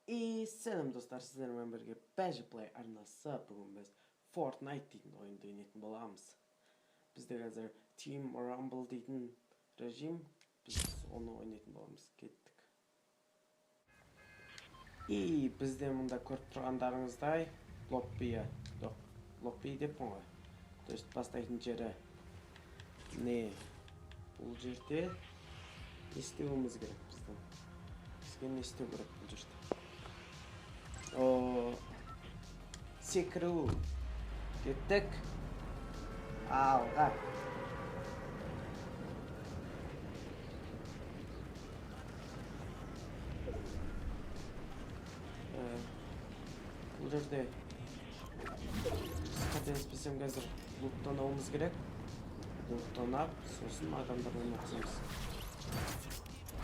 И сәлем, достар, сіздермен бірге Бәжі Плей арнасы. Бүгін біз Fortnite дейтін ойынды ойнайтын боламыз. Бізде қазір Team Rumble дейтін режим, біз оны ойнайтын боламыз. Кеттік. И бізде мұнда көріп тұрғандарыңыздай лобби, жоқ, лобби деппін ғой. То есть бастайтын жері не? Бұл жерде не істеуіміз керек біздің? Бізге не істеу керек бұл жерде? О, секіру. Кеттік. Алға. Бұл жерде біз қателеспесем қазір луттануымыз керек. Луттанап, сосын адамдармен атысамыз.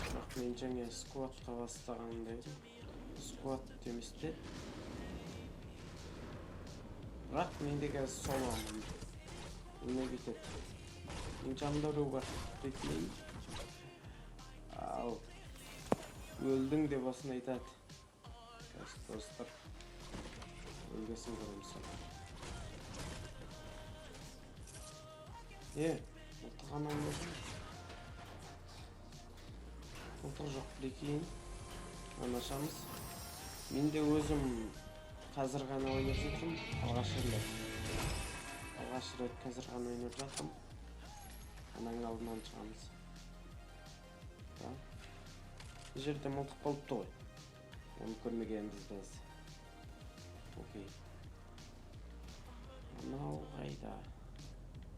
Бірақ мен жаңа сквадқа бастағанда едім. Сквад емес те. Бірақ менде қазір соломын. Не кетеді? Менің жанымда біреу бар. Прикинь. Ал өлдің деп осыны айтады. Қазір, достар, өлгесін көреміз. Е, мылтық анау мылтық жоқ, прикинь. Оны ашамыз. Мен де өзім қазір ғана ойнап жатырмын. Алғаш рет. Алғаш рет қазір ғана ойнап жатырмын. Ананың алдынан шығамыз. Да. Бұл жерде мылтық болыпты ғой. Оны көрмегенбіз біз. Окей. Анау қайда?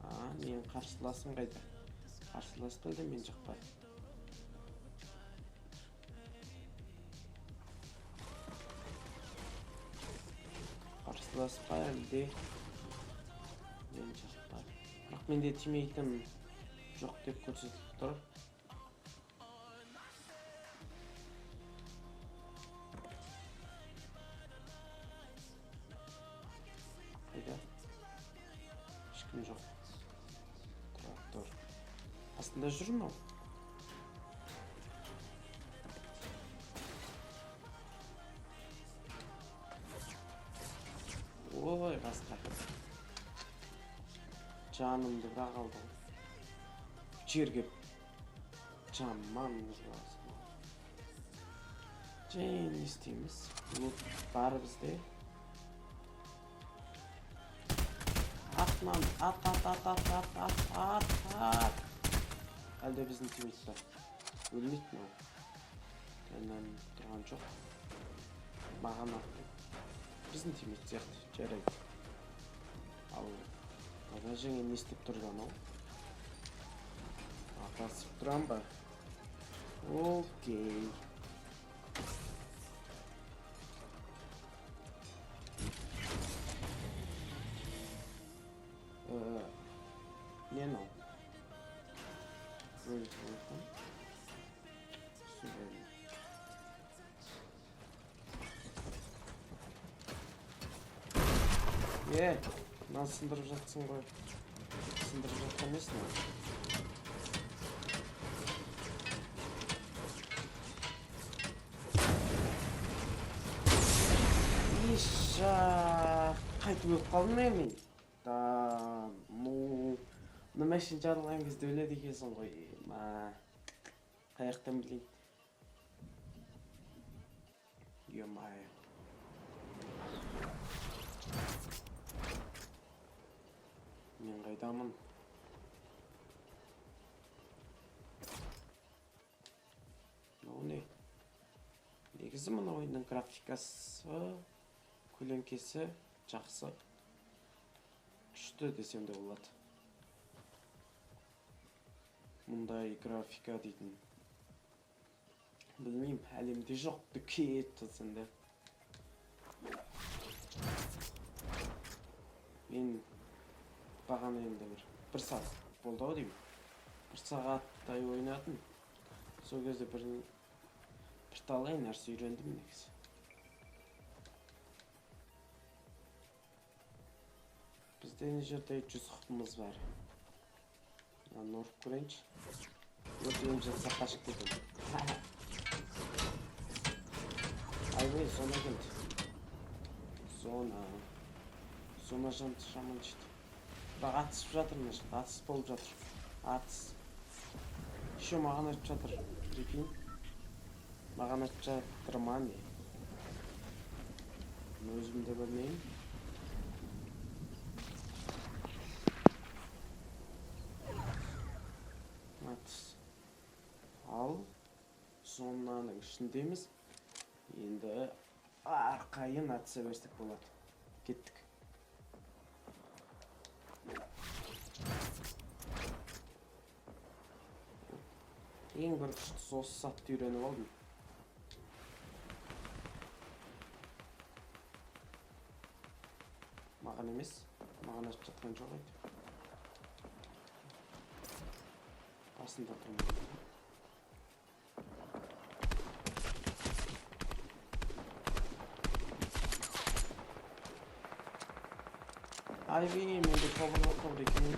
А, менің қарсыласым қайда? Қарсылас қайда, мен жақпа? Қарсылас па әлде мен жақпа? Бірақ менде тимейтім жоқ деп көрсетіп тұр. Қайда? Ешкім жоқ. Трактор. Астында жүр ме? Ой, қасқа. Жанымды бірақ алды. Жерге жаман ұрасың. Және не істейміз? Лут бар бізде. Артынан ат, ат, ат, ат, ат, ат, ат, ат. Әлде біздің тимейт па? Өлмейді мынау. Жанынан тұрған жоқ. Маған атты. Біздің тимейт сияқты. Жарайды. Ал ана жаңа не істеп тұрды анау? Атасып тұрам ба? Окей. Не мынау? Ой, ой, ой. Е, мынаны сындырып жатсың ғой. Сындырып жатқан емес мынау. Иша, қайтып өліп қалдым е мен. Да, ну, мына машина жарылған кезде өледі екенсің ғой. Ма, қаяқтан білейін. Ё-моё. Мен қайдамын? Мынау не? Негізі мына ойынның графикасы, көлеңкесі жақсы. Күшті десем де болады. Мұндай графика дейтін. Білмеймін, әлемде жоқ деп кетіп жатсаң да. Мен бағана енді бір сағат болды ау деймін. Бір сағаттай ойнадым. Сол кезде бірталай нәрсе үйрендім негізі. Бізде мына жерде 100 хпымыз бар. Мынаны ұрып көрейінші. Өртеніп жатса қашып кетемін. Ей, зона келді. Зона. Зона жаман жейді. Бірақ атысып жатыр мына жақта, атыс болып жатыр. Атыс. Еще маған айтып жатыр. Прикинь. Маған айтып жатыр ма не? Мен өзім де білмеймін. Атыс. Ал зонаның ішіндеміз. Енді арқайын атыса берсек болады. Кеттік. Ең бір күштісі осы затты үйреніп алдым. Маған емес, маған айтып жатқан жоқ еді. Басында тұрмын. Айви, менде тобыр жоқ қой, прикинь.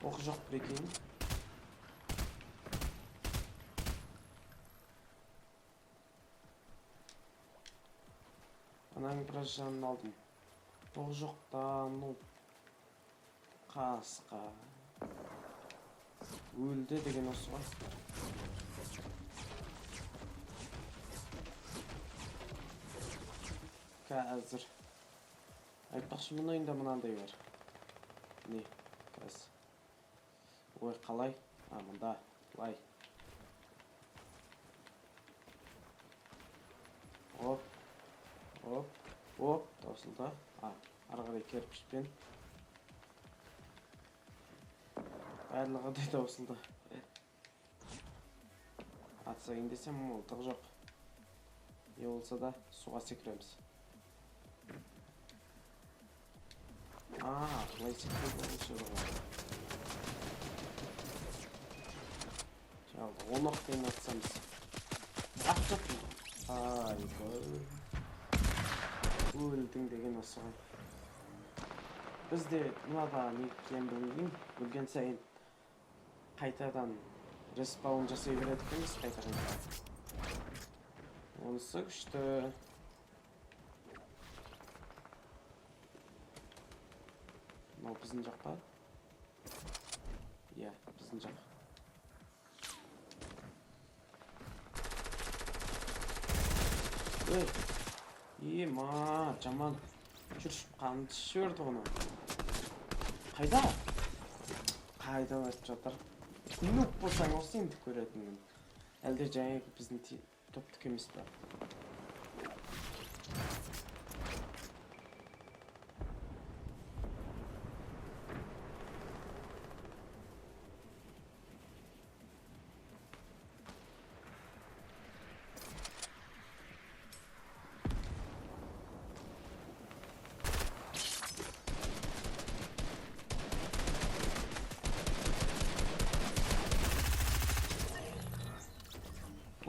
Оқ жоқ, прикинь. Ананың біраз жанын алдым. Оқ жоқ та, ну. Қасқа. Өлді деген осы ғой. Қазір. Айтпақшы, мұның ойында мынандай бар. Не, қазір. Ой, қалай? А, мында, былай. Оп, оп, оп, таусылды. А, ары қарай кірпішпен. Барлығы да таусылды. Атсайын десем, мылтық жоқ. Не болса да суға секіреміз. А, былай секіруге болушы еді ғой. Жалды, он оқпен атсамыз. Атып жаттым. Айбай. Өлдің деген осы ғой. Бізде мынада не екенін білмеймін. Өлген сайын қайтадан респаун жасай береді екенбіз, қайта-қайта. Онысы күшті. Мынау біздің жақ па? Иә, біздің жақ. Ей, ема, жаман жүршіп қанды ішіп жіберді ғой мынау. Қайда? Қайдан айтып жатыр? Нуб болсаң осы енді көретінмін. Әлде жаңағы біздің топтікі емес па?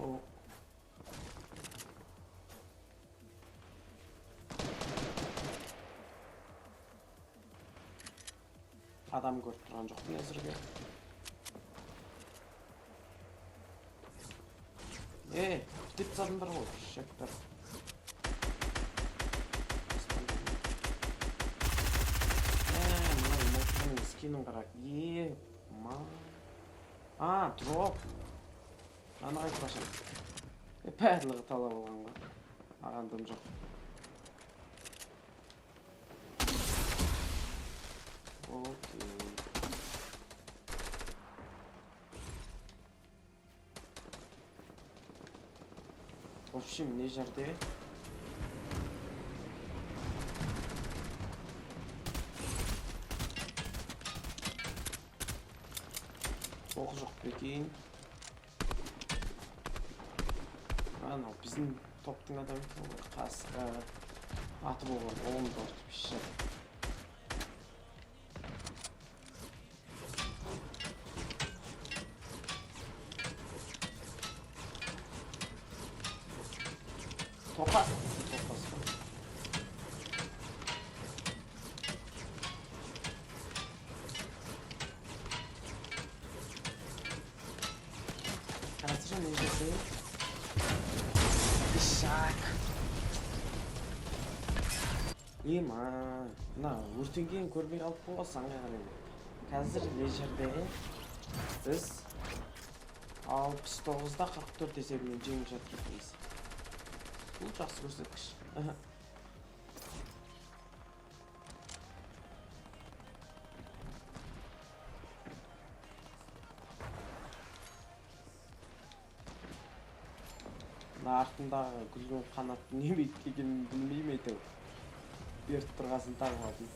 О. Адам көріп тұрған жоқпын әзірге. Ей, бітеп тастадыңдар ғой, шектер. Мына мылтығының скинін қара. Е, ма. А, дроп. Аны қайтып ашамын. Барлығы талап алған ғой. Маған дым жоқ. Окей. В общем, не жерде? Оқ жоқ, прикинь. Анау біздің топтың адамы екен ғой, қасқа аты болған оғын тартып іші. Топас, топас. Қазір мына жерде ишак. Ема, мына өртенген көрмей қалыппын ғой санға қарай. Қазір мына жерде біз 69-да 44 есебімен жеңіп жатыр екенбіз. Бұл жақсы көрсеткіш. Мына артындағы гүлдің қанаты не екенін білмеймін әйтеуір. Беріп тұрғасын тағып алдым.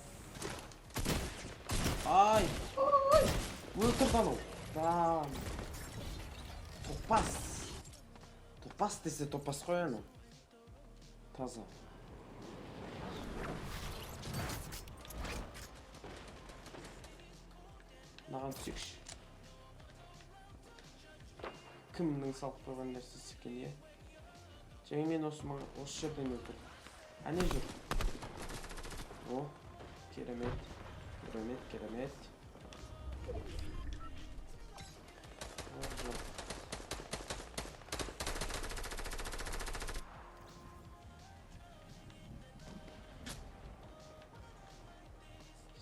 Ай! Ай! Өлтірді анау. Да. Топас. Топас десе топас қой анау. Таза. Мынаған түсейікші. Кімнің салып қойған нәрсесі екен, иә? Және мен осы жерден өлтірдім. Әне жүр. О, керемет. Керемет, керемет. О, жоқ.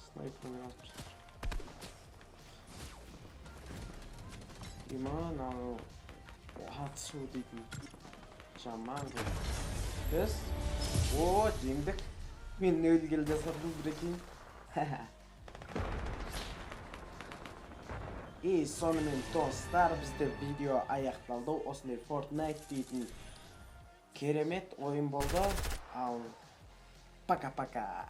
Снайпермен алып жатыр. Има, мынау атысу дейтін жаман ғой. Біз, о, жеңдік. Мен нөл жасадым, прикинь. И сонымен, достар, бізде видео аяқталды. Осындай Fortnite дейтін керемет ойын болды. Ал пока-пока.